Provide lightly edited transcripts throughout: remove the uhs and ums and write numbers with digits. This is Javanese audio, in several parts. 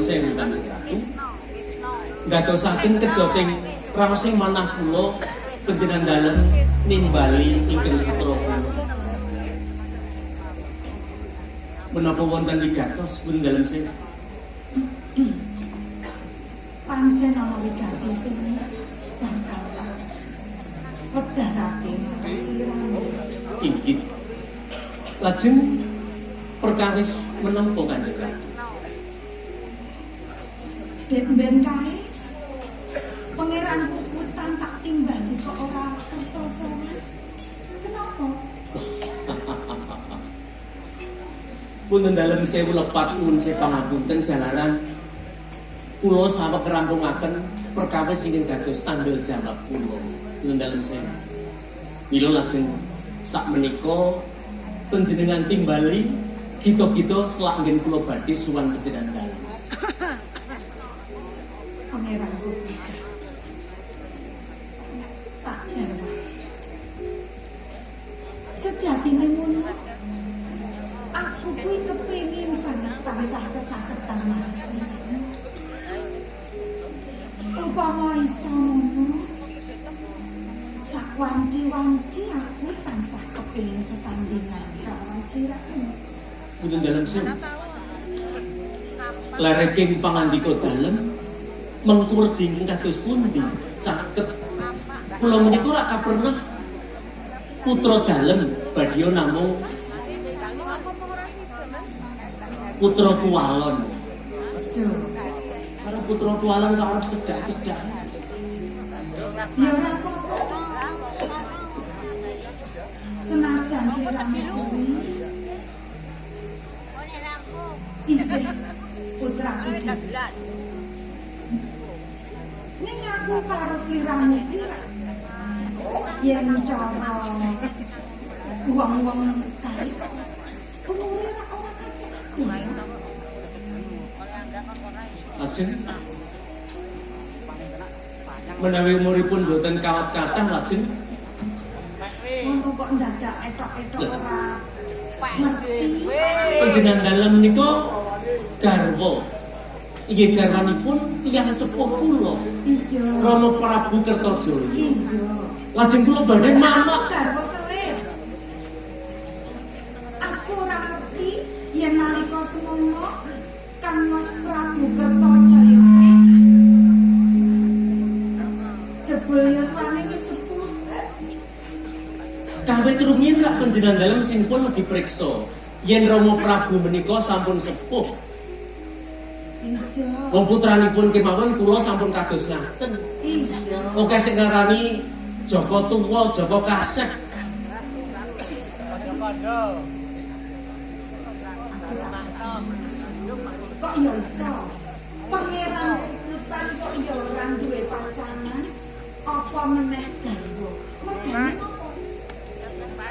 sewu Kanjeng Ratu. Ngatosaken kejoting raosing manah kula panjenengan dalem nimbali ingkang putra kula. Menapa wonten wigatos pun dalem sewu? Pancen ana wigati sing bakal tak wedharake marang sliramu. Inggih. Lajeng perkawis menapa Kanjeng Ratu? Dek mben kae Pangeran Puputan tak timbali kok ora kersa sowan. Kenapa? Punten dalem sewu lepat nyuwun pangapunten jalaran kula saweg rampungaken perkawis ingkang dados tanggung jawab kula. Punten dalem sewu. Mila lajeng sakmenika panjenengan timbali kita-kita selak nggen kula badhe suwan panjenengan dalem. Pangeran Puputan. Tak jawab. Sejatine ngono. Aku kuwi kepengin banget tansah cecaketan marang sliramu. Upama iso ngono, sakwanci-wanci aku tansah kepengin sesandingan kelawan sliramu. Punten dalem sewu. Lereking pangandika dalem mengku wedi ingkang kados pundi caket. Kula menika ora kapernah putra dalem badya namung putra kuwalon. Aja. Karo putra kuwalon kok arep cedhak-cedhak. Ya ora apa-apa to. Senajan sliramu kuwi isih putraku dhewe. Ning aku karo sliramu kuwi rak yen cara wong-wong kae umure rak ora kacek adoh. Lajeng menawi umuripun boten kawat kathah lajeng Ngono kok ndadak etok-etok ora ngerti. Panjenengan dalem menika garwa. Inggih garwanipun tiyang sepuh kula. Iya. Rama Prabu Kertajaya. Iya. Lajeng kula badhe Aku mamak garwa selir. Aku ora ngerti yen nalika semono Kang Mas Prabu Kertajaya kuwi jebul yuswane wis sepuh. Kawit rumiyin rak panjenengan dalem sinipun ugi priksa yen Rama Prabu menika sampun sepuh. Iya. Wong putranipun kemawon kula sampun kados ngaten. Iya. Oke sing ngarani Joko tuwa, Joko kasek. Kok ya iso? Pangeran Puputan kok ya ora duwe pacangan, apa meneh garwa? Mergane apa?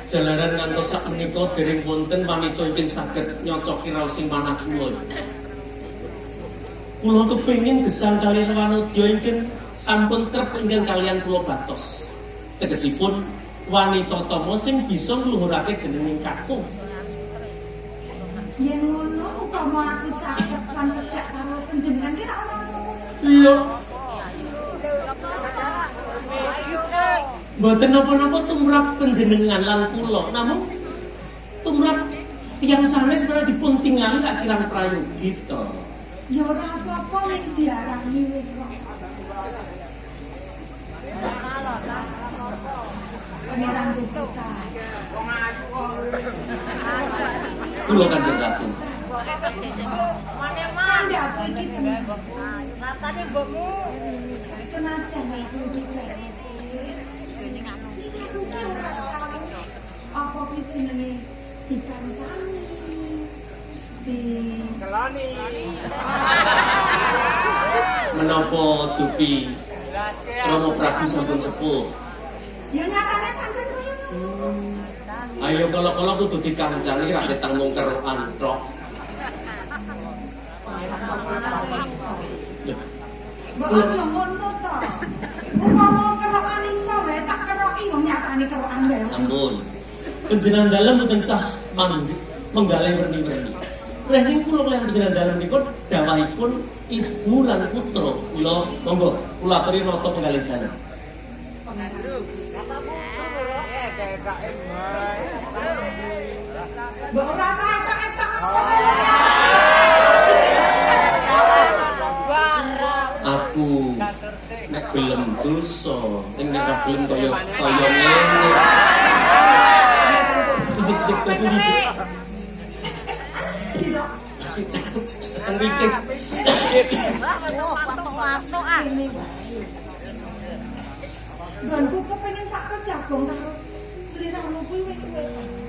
Jalaran ngantos sakmenika dereng wonten wanita ingkang saged nyocoki raosing manah kula. Kula kepengin gesang kaliyan wanodya ingkang sampun trep ingkang kaliyan kula batos. Tegesipun wanita tama sing bisa ngluhurake jenenging kakung. Yen ngono upama aku caket lan cedhak karo panjenengan ki ora ana apa-apa to. Lho. Mboten napa-napa tumrap panjenengan lan kula, namung tumrap tiyang sanes menawi dipun tingali rak kirang prayogi to. Ya ora apa-apa ning diarani kowe kok. Pangeran Puputan. Kula Kanjeng Ratu. Kandhaku iki tenan. Senajan aku iki garwa selir, ning aku ki ora tau apa kuwi jenenge dikancani. Di Menapa dupi Rama Prabu sampun sepuh? Ya nyatane pancen kaya ngono. Ayo kala-kala kudu dikancani ra ketang mung kerokan tok. Mbok aja ngono to. Upama kerokan iso wae tak keroki wong nyatane kerokan wae. Sampun. Panjenengan dalem mboten sah manggi menggalih werni-werni. Rehning kula kaliyan panjenengan dalem niku dawahipun Ibu lan putra kula monggo kula aturi nata penggalih dalem. Mbok ora usah etok-etok Aku nek gelem dosa, ning nek ora gelem kaya kaya ngene. Dik-dik terus pundi? Gitu. Mriki. Oh, watuk-watuk ah. Ini wae. Nggonku kepengin sak kejagong karo sliramu kuwi wis suwe banget.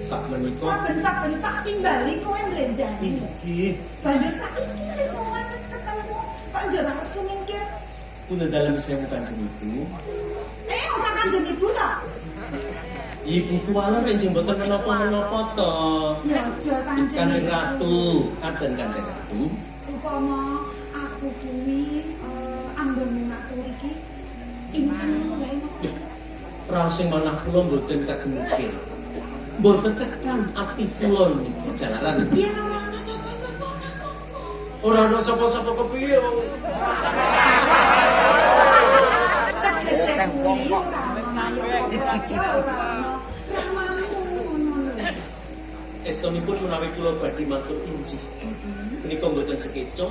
Sak menika Saben-saben tak timbali kowe mblenjani. inggih Banjur saiki wis sowan wis ketemu kok njur arep sumingkir. punten dalem sewu Kanjeng Ibu. Eh, ora Kanjeng Ibu ta? Ibu kuwala nek njeng mboten menapa-menapa to. Ya aja Kanjeng. Kanjeng Ibu. Ratu, ngaten Kanjeng Ratu. Upama aku kuwi anggonmu matur iki inten ngono wae ngono. Raos sing manah kula mboten kagem mikir. Mboten tekan ati kula niku jalaran. Yen ora ana sapa-sapa ora apa-apa. Ora ana sapa-sapa kepiye wong. Tegese kuwi ora ana Nayaka Praja, ora ana ramamu ngono lho. Estunipun menawi kula badhe matur injih. Menika mboten sekeca.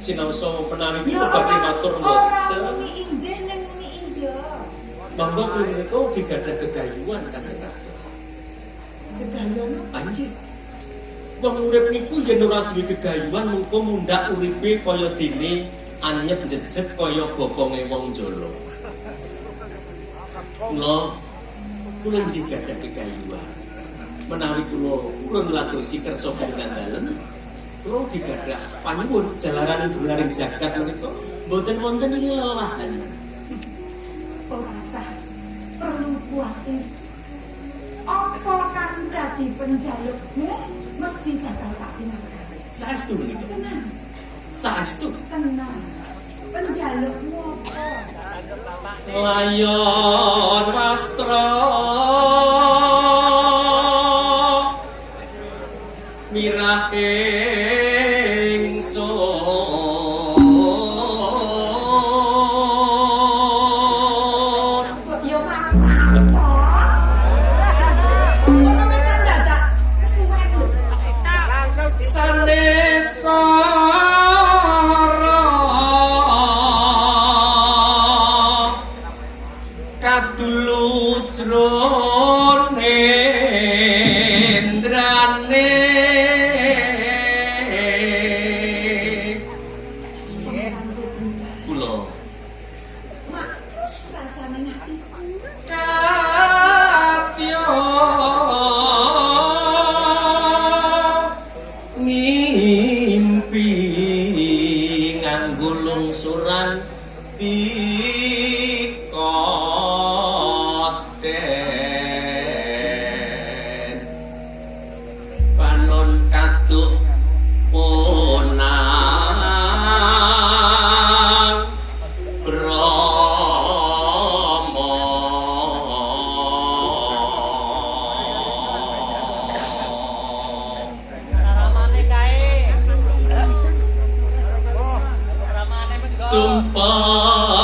Sinaosa menawi Ya kula badhe ora matur ora mboten. muni injih ning muni injo. Monggo kula menika ugi gadah gegayuhan Kanjeng Ratu. Gegayuhan apa? Ah nggih. Wong urip niku yen ora duwe gegayuhan mengko mundhak uripe kaya dene anyep jejet kaya bokonge wong jolo. Kula kula inggih gadah gegayuhan. Menawi kula purun ngladosi kersa panjenengan dalem, kula ugi gadah panyuwun jalaran gumlaring jagat menika mboten wonten ing lelahan. Ora sah perlu kuatir. Apa kang dadi penjalukmu mesti bakal tak pinangkani. Saestu menika. Tenang, Saestu. tenang. Penjalukmu apa? Layon wastra mirah ingsun. Kok ya ora apa? Ngono kuwi kan dadak kesuwen lho. Sanes kara kadulu jroning ndrane. Pangeranku Kula makcus rasane atiku. Katya ngimpi nganggo lungsuran dikoten panon kaduk ponang Brahma. Ramane kae. Ramane mengko. Sumpah